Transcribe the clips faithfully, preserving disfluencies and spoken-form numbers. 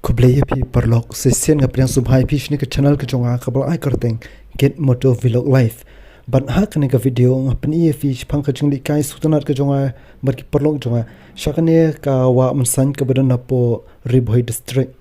Khublei ïa phi paralok, sa shisien nga pdiang sngewbha ïa phi sha kane ka channel ka jong nga kaba la ai kyrteng Kit Moto Vlog Live. Bad ha kane ka video nga pyni ïa phi shaphang ka jinglehkai sngewtynnat ka jong nga bad ki paralok jong nga sha kane ka wah Mynsain kaba don hapoh Ri Bhoi District.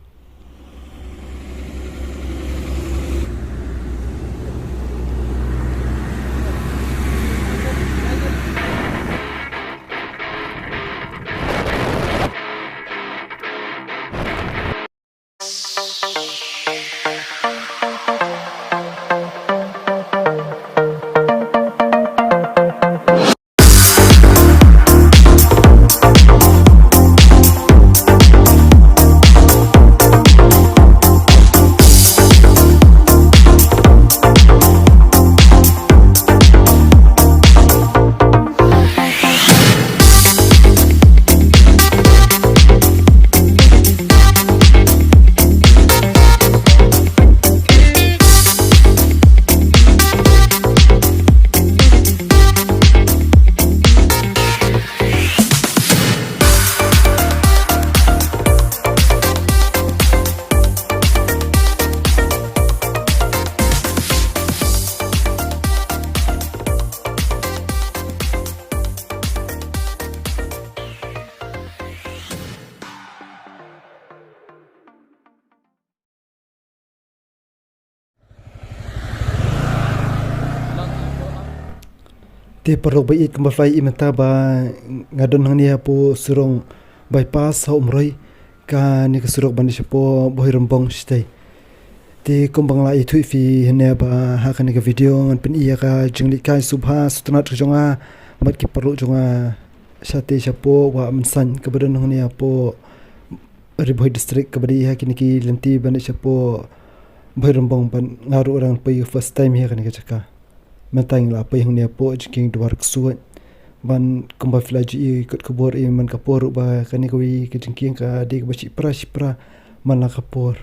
Te paralok ba ïeit, kumba phi la ïohi mynta ba nga don hangne hapoh surok bypass ha Umroi, kane ka surok ban leit shapoh Bhoirymbong shatei. Te kumba nga la ïathuh ïa phi hangne ba ha kane ka video ngan pyni ïa ka jinglehkai sngewbha sngewtynnat ka jong nga bad ki paralok jong nga shatei shapoh wah Mynsain kaba don hangne hapoh Ri Bhoi District, kaba dei ha kine ki lynti ban leit shapoh Bhoirymbong, bad nga ruh nga dang poi first time ha kane ka jaka. Mynta ngi la poi hangne hapoh jingkieng Dwar Ksuid. Bad kumba phi la ju ïohi kot khubor ïa man ka por ruh ba kane kawei ka jingkieng ka dei kaba shipra shipra man la ka por.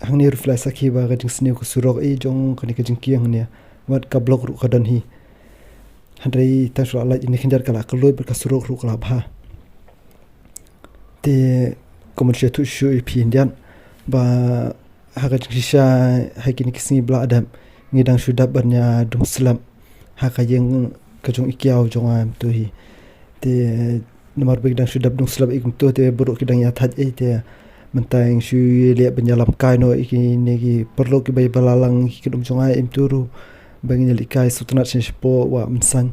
Hangne ruh phi la sakhi ba ka jingsniew ka surok i jong kane ka jingkieng hangne. Wat ka block ruh ka don hi. Hynrei tang shu la lait ine khyndiat ka la kylluid bad ka surok ruh ka la bha. Te kumba shu ïathuh shuh ïa phi khyndiat ba ha ka jingshisha ha kine ki sngi ba la dep ngi dang shu dap ban ïa dung slap ha ka ïing ka jong i kiaw jong nga mynta hi. Te namar ba ki dang shu dap dung slap i kumto te baroh ki dang ïa thait ei, te mynta ngi shu leh ban ïalam kai noh ïa kine ki paralok kiba ïa ba la lang ki kynum jong nga i mynta ruh ba ngin ïa lehkai sngewtynnat sha shapoh wah Mynsain.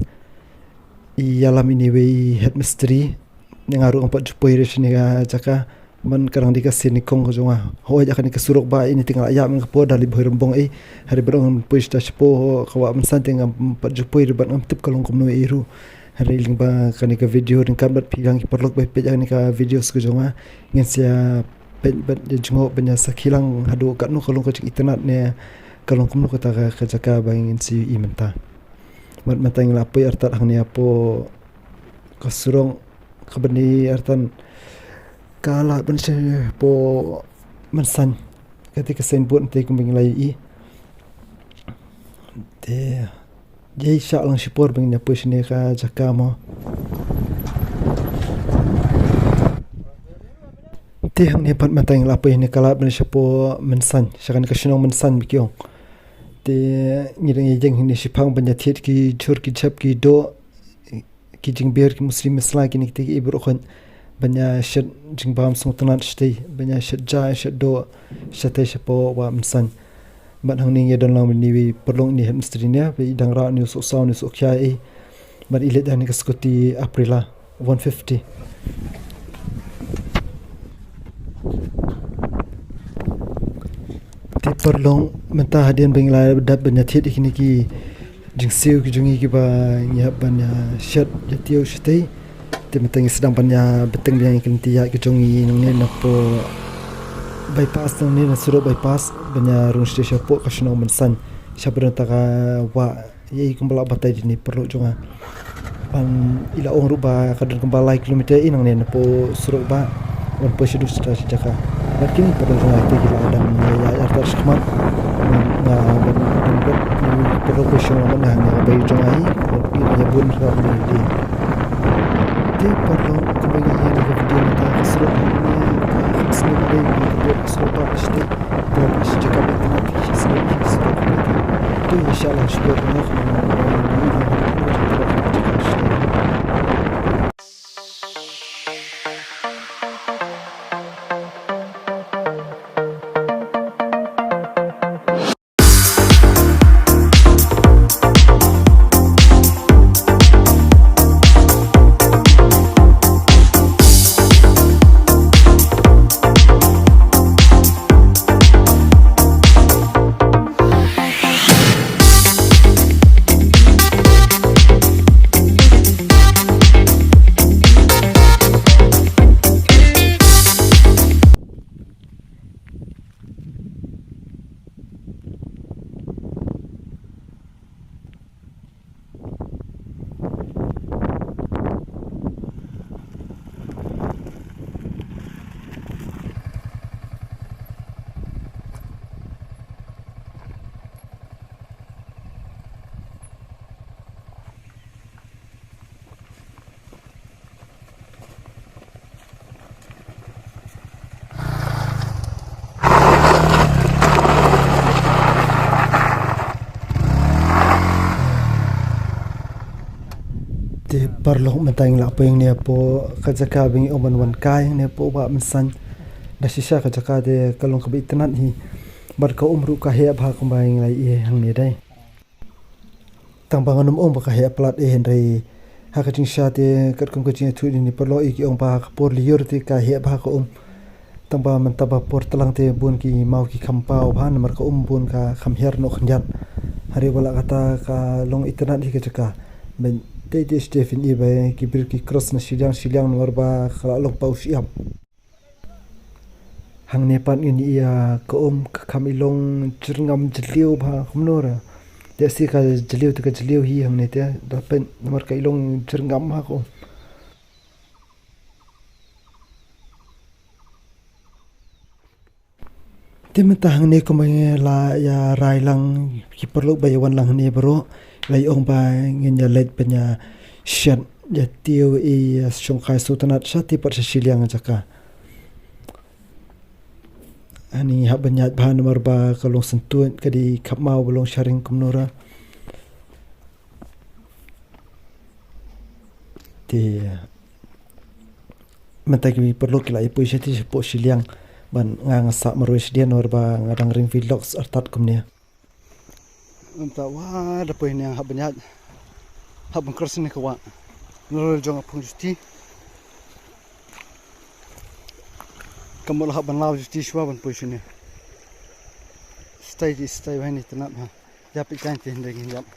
I ïalam ine iwei i head mistri. Nga ruh ngam pat ju poi re shane ka jaka. Man ka dang dei ka sien nyngkong ka jong nga. Hooid ha kane ka surok ba ine te nga la ïap man ka por da leit Bhoirymbong ei. Hynrei bad ngam poi sha shapoh ka wah Mynsain te ngam pat ju poi re bad ngam tip ka long kumno ei ruh. Hynrei lyngba kane ka video ryngkat bad phi lang ki paralok ba peit ïa kane ka video ka jong nga, ngin sa peit bad ïa jngoh ban ïa sakhi lang haduh katno ka long ka jingitynnat ne ka long kumno kata ka, ka jaka ba ngin sa ïohi mynta. Bad mynta ngi la poi artat hangne hapoh ka surok kaba dei artat ka lad ban shapoh Mynsain. Kata ka signboard te kumba ngi la ïohi. Te ïa shah lang shipor ba ngin ïa poi shane ka jaka mo. Te hangne pat mynta ngi la poi hangne ka lad ban shapoh Mynsain, sha kane ka shnong Mynsain ba ki ong. Te ngi dang ïa ïeng hangne shiphang ban ïa thied ki jhur ki jhep ki doh, ki jingbiar ki musli musla kine kite kiei baroh khoit ban ïa shet jingbam sngewtynnat shatei, ban ïa shet ja shet doh shatei shapoh wah Mynsain. Bad hangne ngi ïa don lang bad ine iwei paralok ine head mistri ne ba i dang rah ine u sohsaw ine u sohkhia ei. Bad i leit da kane ka scooty Aprilia one fifty. Te paralok, mynta hadien ba ngi la dap ban ïa thied ïa kine ki jingsiew ki jong ngi kiba ngi hap ban ïa shet ïa tiew shatei. Te mynta ngi sdang ban ïa bteng biang ïa ki lynti ïaid ki jong ngi nangne napoh bypass, nangne na surok bypass ban ïa rung shatei shapoh ka shnong Mynsain. Shapoh kata ka wah ïa i kumba la batai jong ngi paralok jong nga. Ban i la ong ruh ba ka don kumba lai kilometer i nangne napoh surok ba wan poi shaduh sha jaka. Bad kine paralok jong nga te ki la dang ïa artat shakhmat. Nga ban ban ban paralok poi shong nga nga bai jong nga i. Bad ki ïa bun ruh ni di. Te paralok kumba ngi ïa ka video ni Sngewbha ba sdei, te ba shi jaka ba itynnat ki sngewbha ki sngewbha ki. Te ïa sha la shuwa ba nga Te paralok, mynta ngi la poi hangne hapoh ka jaka ba ngi ong ban wan kai hangne hapoh Bah Mynsain. Da shisha ka jaka te ka long kaba itynnat hi. Bad ka um ruh ka heh bha kumba ngi la ïohi hangne dei. Tang ba ngan ym ong ba ka heh palat eh, hynrei ha ka jingshisha te katkum ka jingïathuh jong ngi paralok, ki ong ba ha ka por lyiur te ka heh bha ka um. Tang ba mynta ba por tlang te bun ki maw ki kham paw bha namar ka um bun ka kham her noh khyndiat. Hynrei wat la kata ka long itynnat hi ka jaka. Ban te te sdei phin i ba ki briew ki cross na shiliang shiliang namar ba ka la long paw shyiap. Hangne pat ngin ïa ka um ka kham i long jyrngam jylliew bha kumno ra. Te shi ka jylliew te ka jylliew hi hangne te da pyn namar ka i long jyrngam bha ka um. Te mynta hangne kumba ngi la ïa rai lang ki paralok ba ïa wan lang hangne baroh, la ïa ong ba ngin ïa leit ban ïa shet ïa tiew ïa shongkai sngewtynnat sha te pat sha shiliang jaka. Ani hap ban ïaid bha namar ba ka long syntuid ka dei khap maw ba long sharing kumno ra. Te mynta ki paralok ki la ïa poi sha te shapoh shiliang ban nga nga sah marwei shadien namar ba nga dang ring vlogs artat kumne. Mynta wa da poi hangne hap ban ïaid hap ban cross ne ka wah. Nalor jong a phong juti. Ka mut la hap ban law juti shuwa ban poi shane. Stay di stay wahine tynat ha. Ïap ikan te hynrei ngin ïap.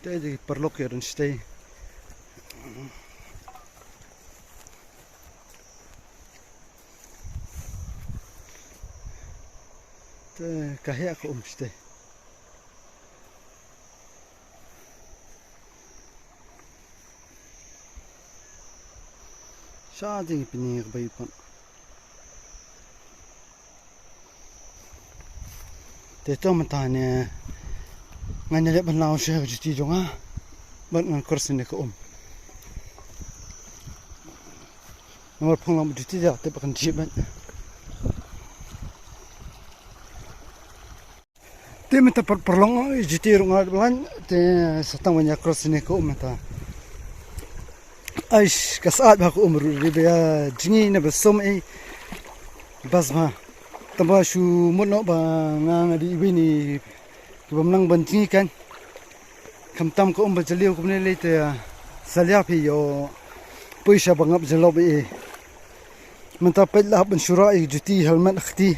Te di paralok ïa don stay. Te ka heh ka um stay. Sha ding pini ka bai pat. Te to mynta ne ngan ïaleh ban law sha ka juti jong nga. Bad ngan cross ne ka um. Namar phong lang juti ja te ba kan jip ban. Te mynta par paralok juti ruh nga la blan te sa tang ban ïa cross ne ka um mynta. Aish ka sat bha ka um ruh ri ba ïa jngi na ba som ei. Bas bha. Tang ba shu mut noh ba nga nga dei iwei ni ki bym nang ban jngi kan. Khamtam ka um ba jylliew kumne lei te sa lia phi ïoh poi sha ba ngap jyllop ei. Mynta peit la hap ban shu rah ïa juti helmet ha kti.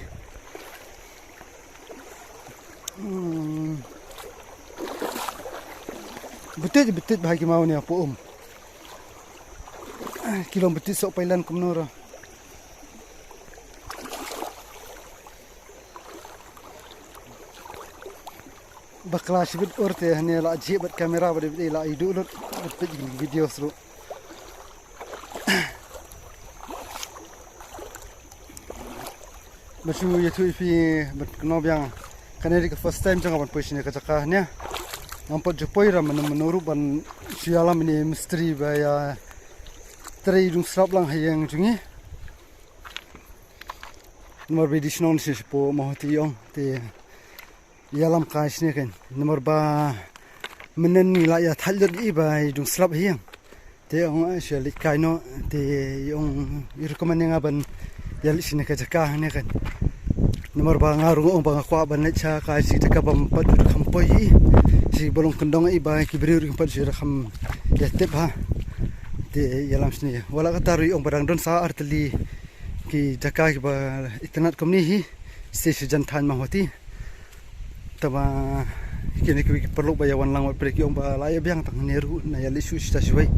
Hmm. Betit betit bha ki maw ne hapoh um. Ki long betit soh pailan kumno ra. Bakla shibit ur te hane la jih bad kamera bad bad la idu lut bad peit video sru. Ba shu ïathuh ïa phi bad kynnoh biang. Kane dei ka first time jong nga ban poi shane ka jaka hane. Ngam pat ju poi ra mano mano ruh ban shu ïalam ine mistri ba ïa trei dung slap lang ha ïing jong ngi. Namar ba i dei shnong shi shi po mo ti ong te ïalam kai shne kan. Namar ba mynne ngi la ïa thait lut i ba i dung slap hi ïang. Te ong, "Ah, shu leit kai noh." Te i ong, i recommend ïa nga ban ïa leit shane ka jaka hangne kan. Namar ba nga ruh ong ba nga kwah ban leit sha kai shi jaka bym pat ju kham poi hi. Shi ba long kyndong i ba ki briew ruh kim pat ju kham ïa tip ha. Te ïalam shane. Wat la katta ruh i ong ba dang don sa ar tylli ki jaka kiba itynnad kumne hi. Shisha jan thaiñ ma hoti. Tangba kine kiwei ki paralok ba ïa wan lang wat pyrkhat ki ong ba la ïa biang tang ne ruh na ïa leit shu shisha shuwei.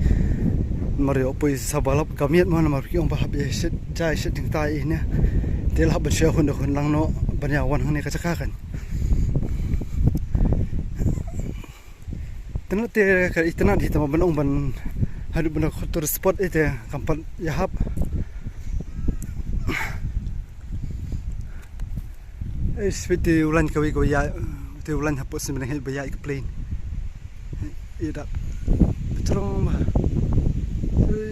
Namar ïa poi sa ba lap ka miet mo namar ki ong ba hap ïa shet jai shet jingtai ne. Te la hap ban shu hun da hun lang noh ban ïa wan hangne ka jaka kan. Tang te ka itynnad hi tangba ban ong ban haduh ban khot tourist spot ite kam pat ïahap. Eh, sweet te u lain kawei kawei ïa, te u lain hapoh sien ba dang heh ba ïa i ka plane. Ïa da. Trong ba. Ui.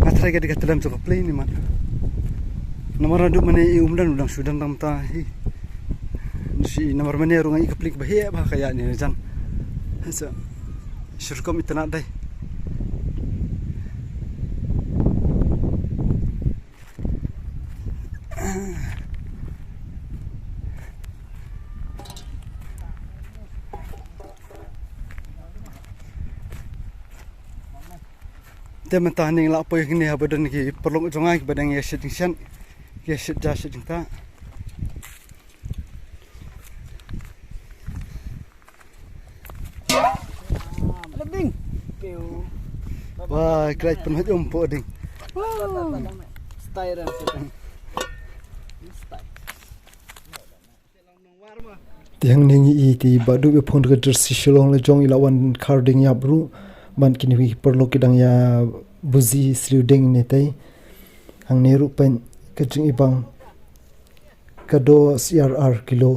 Nga tharai ka dei ka tdem jong ka plane ni mat. Namar naduh mynne i um don u dang shu don tang mynta hi. Shi namar mynne ruh nga i ka plane ba heh ba ka ïa ni jan. Sa. Shu rukom itynnad dei. Te mynta ngi la poi hangne haba don ki paralok jong nga kiba dang ïa shet jingshet, ïa shet ja shet jingtah. Lebing. Pew. Wah, krai pynhot um po ding. Wow. Style ran sita. Style. Te hangne ngi i te ba du be phong da ka jersey Shillong la jong i la wan khar ding ïap ruh. Ban kine ki paralok ki dang ïa buzi sriu ding ne tei. Hangne ruh pyn ka jingibang. Ka do siar ar kilo.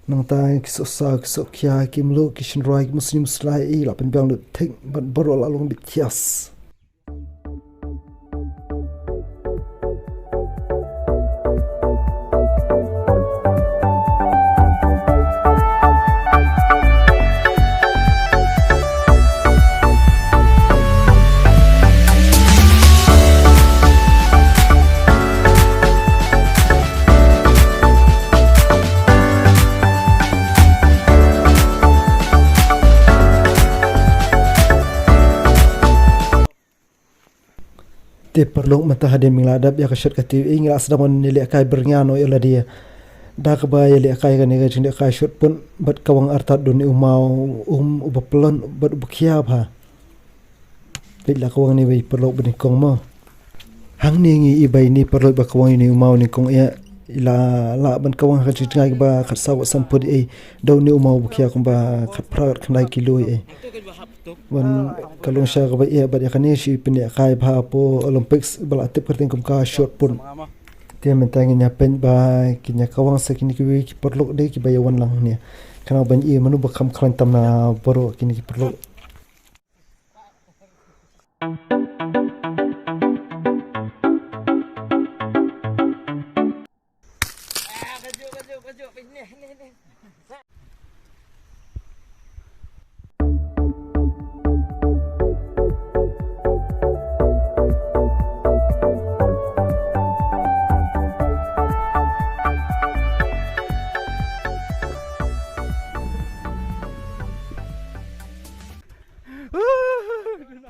Nangta ki sohsa, ki sohkhia, ki mluh, ki shynroi, ki musli muslai, i la pynbiang lut thik, bad baroh la long bit thias. Te paralok mynta hadien ba ngi la dep ïa ka shot ka T V ngi la sdang ban ïalehkai byrngem noh ïa lade. Da kaba ïalehkai kane ka jinglehkai shot pun bad ka wang artat don i u maw um uba pyllun bad uba khia bha. Peit la ka wang ne ba i paralok ba nyngkong mo. Hangne ngi i ba ine i paralok ba ka wang ine i u maw nyngkong ïa i la lah ban ka wang ha ka jingjngai ba khatsaw khatsan pud ei. Da une i u maw ba khia kumba khatphra khatkhyndai kilo ei. Wan ka long sha kaba ïa bad ïa kane shi pynïakai bha hapoh Olympics ba la tip kyrteng kum ka shot put. Te mynta ngin ïa pyn ba kin ïa ka wang sa kine kiwei ki paralok de kiba ïa wan lang ne. Kane ban ïa mano ba kham khlaiñ tam na baroh kine ki paralok.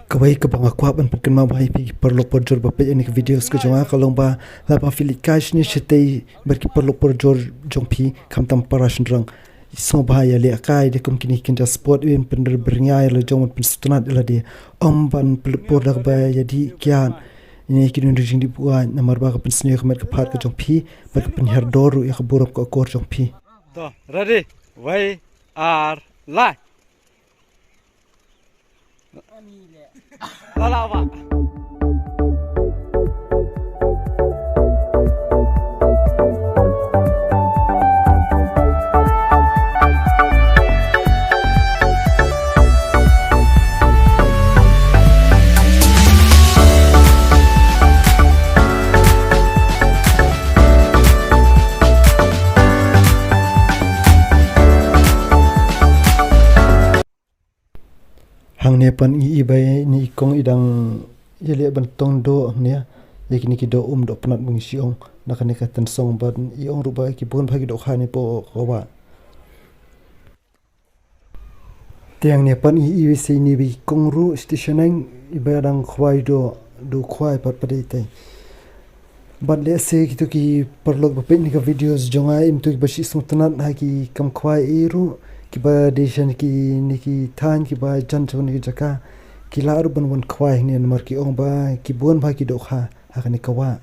Kawei kaba nga kwah ban pynkynmaw bha ïa phi ki paralok parajor ba peit ïa kine ki videos ka jong nga ka long ba lada phi leit kai shane shatei bad ki paralok parajor jong phi khamtam para shynrang. Sngewbha ïalehkai de kum kine ki kynja sport ïa pynbyrngia ïa la jong ban pynsngewtynnat ïa lade. Ym ban pynlut por da kaba ïadih kiad. Ïa kine ki jingdih buaid namar ba ka pynsniew ïa ka met ka phad ka jong phi bad ka pynhiar dor ruh ïa ka burom ka akor jong phi. To, ready? Wei, ar, lai. Lala ba. Hangne pat ngi i ba ine i kong i dang ïaleh ban tong doh hangne ïa kine ki doh um doh pnat ba ngi shu ong na kane ka tynsong, bad i ong ruh ba ki bun bha ki dohkha ne hapoh ka wah. Te hangne pat ngi i ba ine i kong ruh station nang i ba dang khwai doh, doh khwai pat pat ite. Bad lehse kito ki paralok ba peit ïa kane ka videos jong nga, ym kito kiba shu sngewtynnat ha ki kam khwai ei ruh, kiba dei sha kine ki thaiñ kiba jan sha kane ka jaka, ki lah ruh ban wan khwai hangne namar ki ong ba ki bun bha ki dohkha ha kane ka wah.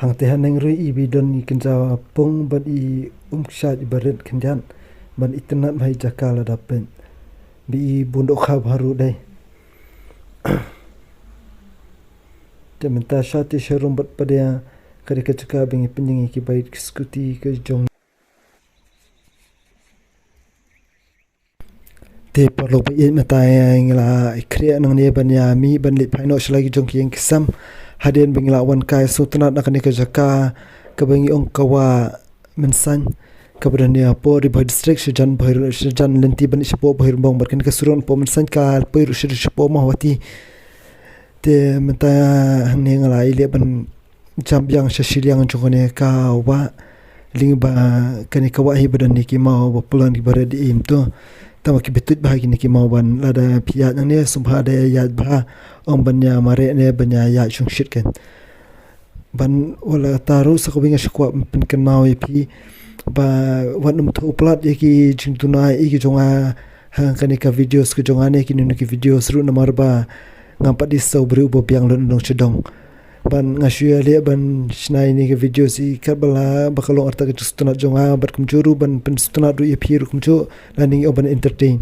Hangta haneng ruh i ba don i kynja pung bad i um kshaid i ba rit khyndiat bad i tynnat bha i jaka lada peit. Ba i bun dohkha bha ruh dei. Te mynta sha te sha rum bad pat ïa ka dei ka jaka ba ngi pynïeng ïa ki bike scooty ka jong. Te paralok ba ïeit, mynta ngi la ïakhreh nangne ban ïa mih ban leit phai noh sha la ki jong ki ïing ki sem. Hadien ba ngi la wan kai sngewtynnat na kane ka jaka kaba ngi ong ka Wah Mynsaiñ, kaba don hapoh Ri Bhoi District, shajan Bhoi, shajan lynti ban leit shapoh Bhoirymbong, bad kane ka surok hapoh Mynsaiñ ka poi ruh sha, shapoh Mawhati. Te mynta hangne nga la ïaleh ban jam biang sha shiliang jong kane ka wah. Lyngba kane ka wah hi ba don ïa ki maw ba pulon kiba rit im to. Tangba kiba tuid bha kine ki maw, ban lada phi ïaid nangne sngewbha da ïaid bha, ym ban ïa mareh ne ban ïa ïaid shongshit kan. Ban wat la katta ruh sa kawei nga shu kwah ban pynkynmaw ïa phi ba wat nym thoh palat ïa ki jingduna ïa ki jong nga ha kane ka videos ka jong nga ne kine ki videos ruh, namar ba ngam pat dei sa u briew uba biang lut na dong sha dong. Ban nga shu ïaleh ban shna ïa kine ki videos hi katba la ba ka long artat ka jingsngewtynnat jong nga bad kumjuh ruh ban pynsngewtynnat ruh ïa phi ruh kumjuh, lane ngi ong ban entertain.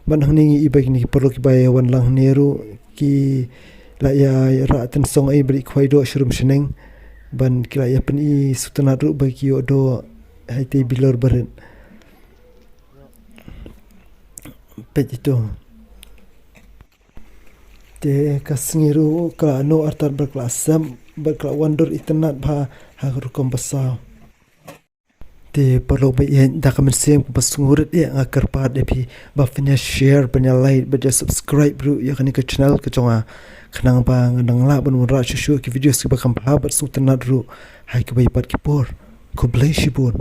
Bad hangne ngi i ba kine ki paralok kiba ïa wan lang hangne ruh ki la ïa rah tynsong ei ba leit khwai doh sha rum shaneng. Bad ki la ïa pyni sngewtynnat ruh ba ki ïoh doh ha ite i bilor ba rit. Peit ito. Te ka sngi ruh ka la noh artat bad ka la sem bad ka la wan dur itynnat bha ha ka rukom ba saw. Te paralok ba ïeit, da ka mynsiem kaba sngewrit ïa nga kyrpad ïa phi ba phin ïa share, ban ïa like, ban ïa subscribe ruh ïa kane ka channel ka jong nga, khnang ba ngan nang lah ban wanrah shuh shuh ki videos kiba kham bha bad sngewtynnat ruh ha kiwei pat ki por. Khublei shibun.